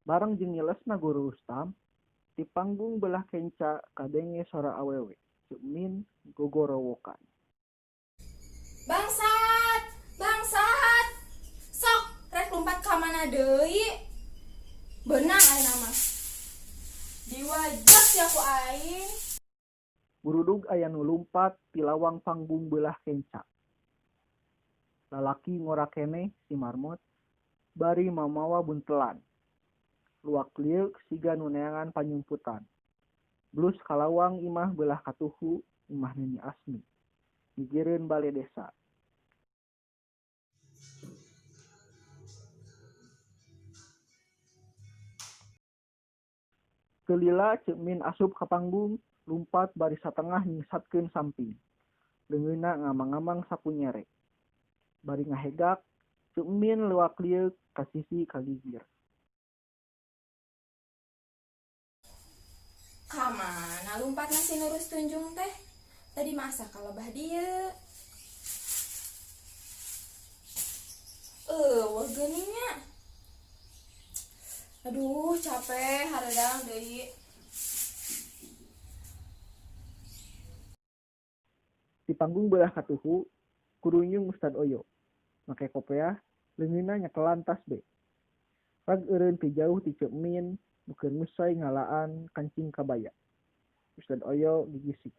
Bareng jeung nyelesna Guru Rustam, ti panggung beulah kenca kadenge sora awewe, Ceuk Min gogorowokan. Bangsat! Bangsat! Sok, rek lumpat ka mana deui? Beunang ayeuna mah. Diwajak sia ku aing. Burudug aya nu lumpat ti lawang panggung beulah kenca. Lalaki ngora keneh si Marmot, bari mamawa buntelan. Luak-lieuk siga nu neangan panyumputan. Blus ka lawang imah beulah katuhu, imah Nini Asmi, gigireun bale desa. Teu lila Ceuk Min asup ka panggung, lumpat bari satengah nyingsatkeun samping. Leungeunna ngamang-ngamang sapu nyere. Bari ngahegak, Ceuk Min luak-lieuk ka sisi ka gigir. Ka mana lumpatna si Nurus Tunjung teh? Tadi mah asa ka lebah dieu. Eueuh geuning nya. Aduh, capek hareudang deui. Ti panggung beulah katuhu, kurunyung Ustad Oyo. Make kopeah, leungeunna nyekelan tasbe. Rag eureun ti jauh ti Ceuk Min nu keur ngusai ngalaan kancing kabaya. Ustad Oyo gigisik.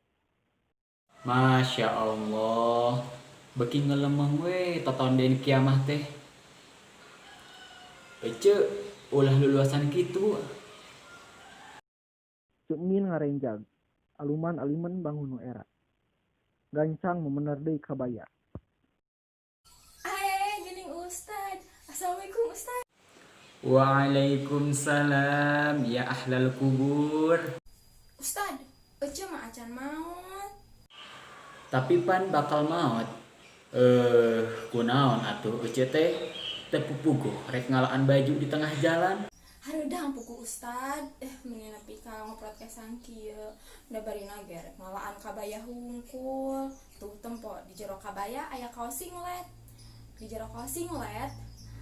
Masya Allah, beuki ngelemeng we totonden kiamah teh. Ece, ulah luluasan kitu. Ceuk Min ngarenjag, aluman alimen bangun nu era. Gancang memener deui kabaya. Ae, geuning Ustad. Assalamualaikum Ustad. Waalaikumsalam ya ahlal kubur. Ustad, ece mah acan maot. Tapi pan bakal maot. Eh, kunaon atuh ece teh teu pupuguh rek ngalaan baju di tengah jalan. Hareudang puguh Ustad, meni nepi ka ngoprotkesan kieu. Da barina ge rek ngalaan kabaya hungkul. Tuh tempo di jero kabaya aya kaos singlet. Di jero kaos singlet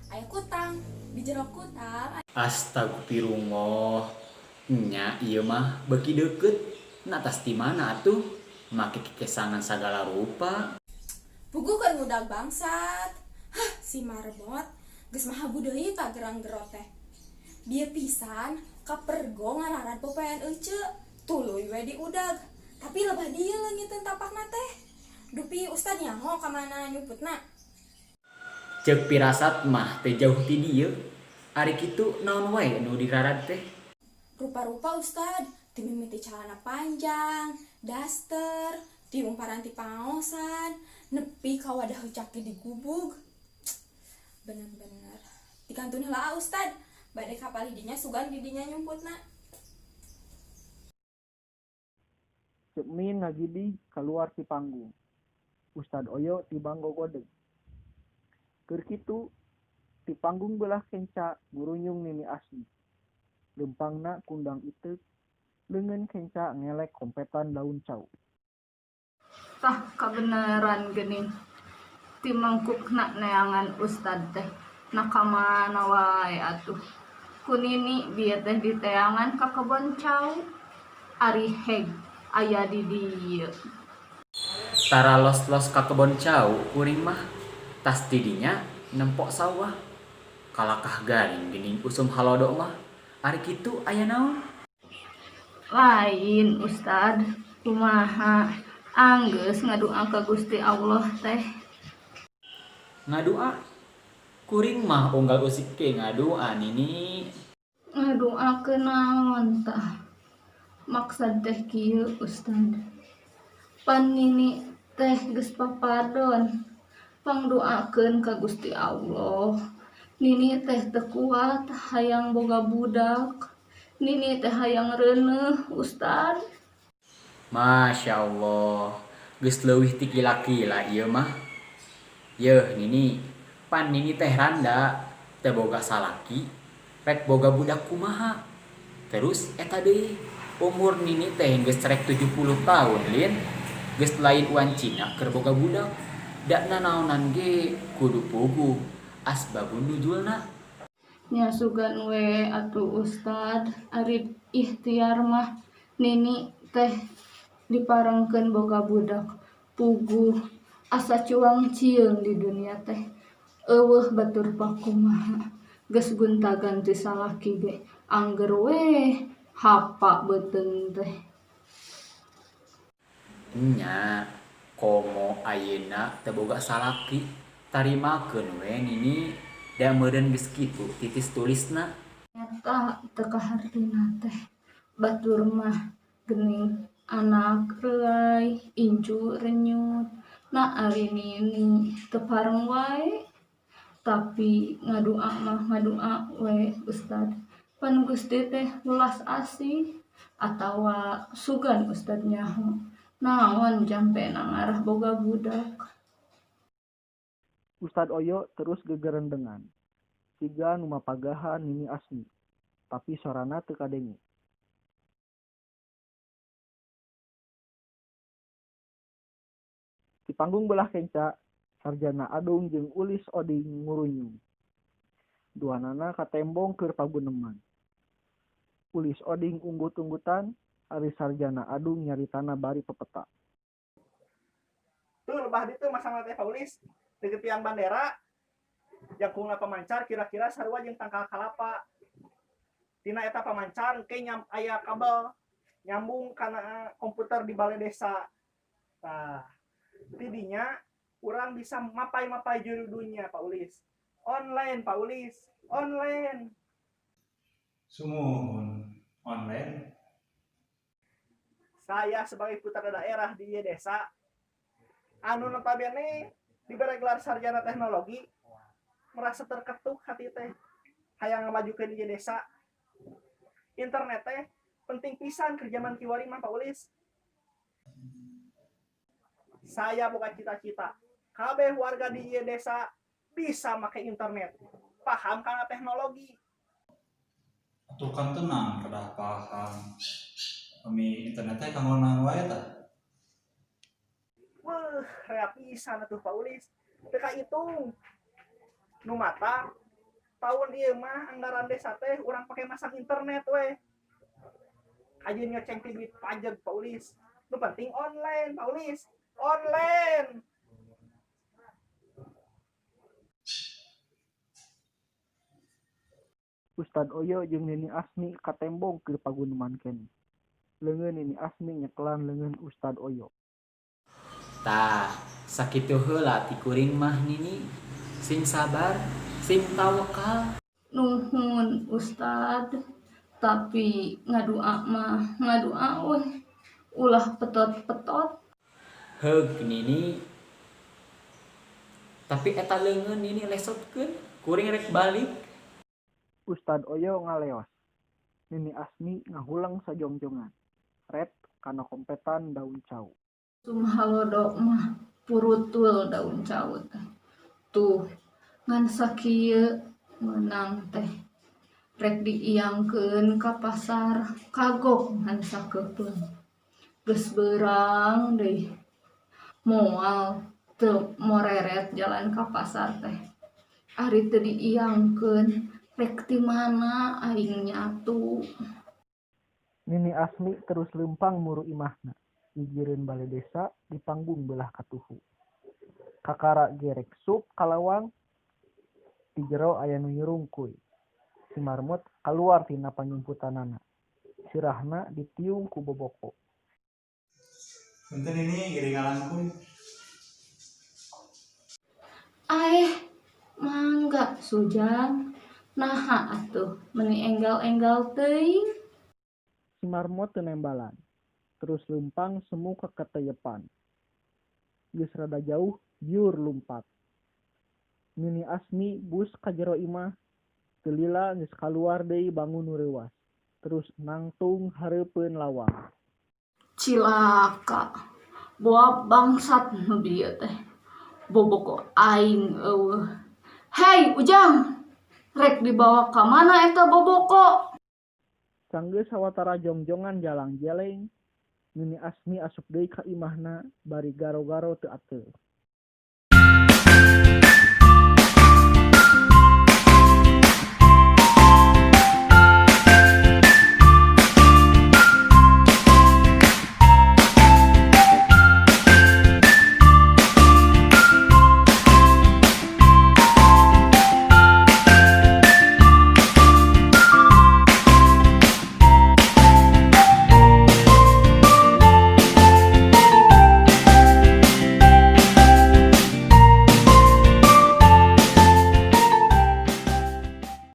aya kutang. Di jero kutang Astagfirullah. Nya ieu mah beuki deukeut. Na tas ti mana atuh? Make kekesangan sagala rupa. Puguh keur ngudag bangsat. Hah, si marbot geus mahabu deui ta gerang gero teh. Bieu pisan kapergo ngararad popoean ece, tuluy we diudag. Tapi lebah dieu leungiteun tapakna teh. Dupi ustad nyaho ka mana nyumputna. Ceuk pirasat mah teu jauh ti dieu. Ari kitu naon wae nu dirarad teh? Rupa-rupa ustad, ti mimiti calana panjang, daster, tiung paranti pangaosan, nepi ka wadah heucak ge digubug. Bener-bener. Dikantun heula ustad, bade ka palih dinya sugan di dinya nyumputna. Ceuk Min ngagidig kaluar ti panggung. Ustad Oyo tibang gogodeg. Keur kitu, ti panggung beulah kenca ngurunyung Nini Asmi. Leumpangna kundang iteuk, leungeun kenca ngelek kompetan daun cau. Tah kabeneran geuning. Ti mangkukna neangan ustad teh. Nah ka mana wae atuh. Ku nini bieu teh diteangan ka kebon cau. Ari heg aya di dieu. Tara los-los ka kebon cau kuring mah. Tas ti dinya nempok sawah. Kalakah garing geuning usum halodo mah. Ari kitu aya naon? Lain ustad, kumaha anggeus ngadua ka Gusti Allah teh. Ngadua? Kuring mah unggal usik ge ngadua nini. Ngaduakeun naon tah? Maksad teh kieu ustad. Pan nini teh geus papadon. Pangduakeun ka Gusti Allah. Nini teh teu kuat hayang boga budak. Nini teh hayang reuneuh ustad. Masya Allah, geus leuwih ti kila-kila ieu mah. Yeuh nini, pan nini teh randa, teu boga salaki, rek boga budak kumaha. Terus eta deui, umur nini teh geus rek 70 tahun lin, geus lain uancina keur boga budak. Da nanaonan ge kudu puguh asbabun nuzulna. Nya sugan we atuh Ustad, ari ikhtiar mah Nini teh diparengkeun boga budak. Puguh asa cuang cieung di dunia teh. Eueuh batur pakumaha. Geus gonta-ganti salaki ge angger we hapa beuteung teh. Nya, komo ayeuna teu boga salaki, tarimakeun we Nini. Da meureun geus kitu titis tulisna. Nyata teu kahartina teh. Batur mah geuning anak reuay, incu renyut. Na ari Nini teu pareng wae. Tapi ngadua mah ngadua we Ustad. Pan Gusti teh welas asih atawa sugan Ustad nyaho. Naon jampena ngarah boga budak. Ustad Oyo terus gegerendengan, siga nu mapagahan Nini Asmi, tapi sorana teu kadenge. Di panggung belah kenca, Sarjana Adung jeung Ulis Oding ngurunyung. Duanana katembong keur paguneman. Ulis Oding unggut-unggutan, ari Sarjana Adung nyaritana bari pepeta. Tuh lebah ditu masang teh Paulis deket tiang bandera jangkungna pamancar kira-kira sarua jeung tangkal kalapa. Tina eta pamancar engke nyam aya kabel nyambung kana komputer di balai desa. Tah, tidinya urang bisa mapai-mapai juru dunya Pak Ulis. Online Pak Ulis, online. Sumuhun online. Saya sebagai putra daerah di desa anu notabene diberi gelar sarjana teknologi merasa terketuk hati teh hayang ngamajukeun ieu desa. Internet teh penting pisan keur jaman kiwari mah Pak Ulis. Saya boga cita-cita kabeh warga di ieu desa bisa make internet, paham kana teknologi. Atuh kan tenang kedah paham. Pami internet teh kanggo naon wae tah? Weuh, rea pisan atuh Pak Ulis. Teu kahitung. Nu mata tahun ieu mah anggaran desa teh urang pake masang internet we. Kajeun nyoceng ti duit pajak Pak Ulis. Nu penting online Pak Ulis. Online. Ustad Oyo jeung Nini Asmi katembong keur paguneman keneh. Leungeun Nini Asmi nyekelan leungeun Ustad Oyo. Tah, sakitu heula ti kuring mah Nini. Sing sabar, sing tawakal. Nuhun Ustad, tapi ngadua mah ngadua weh. Ulah petot-petot. Heug Nini. Tapi eta leungeun Nini lesotkeun, kuring rek balik. Ustad Oyo ngaleos. Nini Asmi ngahuleng sajongjongan. Ret kana kompetan daun cau. Sumhalodo mah purutul daun cau teh. Tuh, ngan sakieu meunang teh. Rek diiangkeun ka pasar kagok ngan sakeupeung. Geus beurang deui. Moal teu moreret jalan ka pasar teh. Ari teu diiangkeun rek ti mana aing nyatu. Nini Asmi terus leumpang muru imahna. Gigireun bale desa di panggung belah katuhu. Kakara gerek sup ka lawang, di jero aya nu nyurungkuy. Si Marmut kaluar tina panyumputanana. Sirahna ditiung ku boboko. Punten ini gering ngalangkuy. Aeh, mangga Sujang. Naha atuh meuni enggal-enggal teuing. Si Marmut teu nembalan. Terus leumpang semu ka kateyepan. Geus rada jauh biur lumpat. Nini Asmi bus ka jero imah, teu lila geus kaluar deui bangun nu reuwas. Terus nangtung hareupeun lawang. Cilaka. Boa bangsat nu bieu teh. Boboko aing eueuh. Hei Ujang, rek dibawa ka mana eta boboko? Sanggeus sawatara jongjongan jalang-jeleng, Nini Asmi asup deui ka imahna bari garo-garo teu ateul.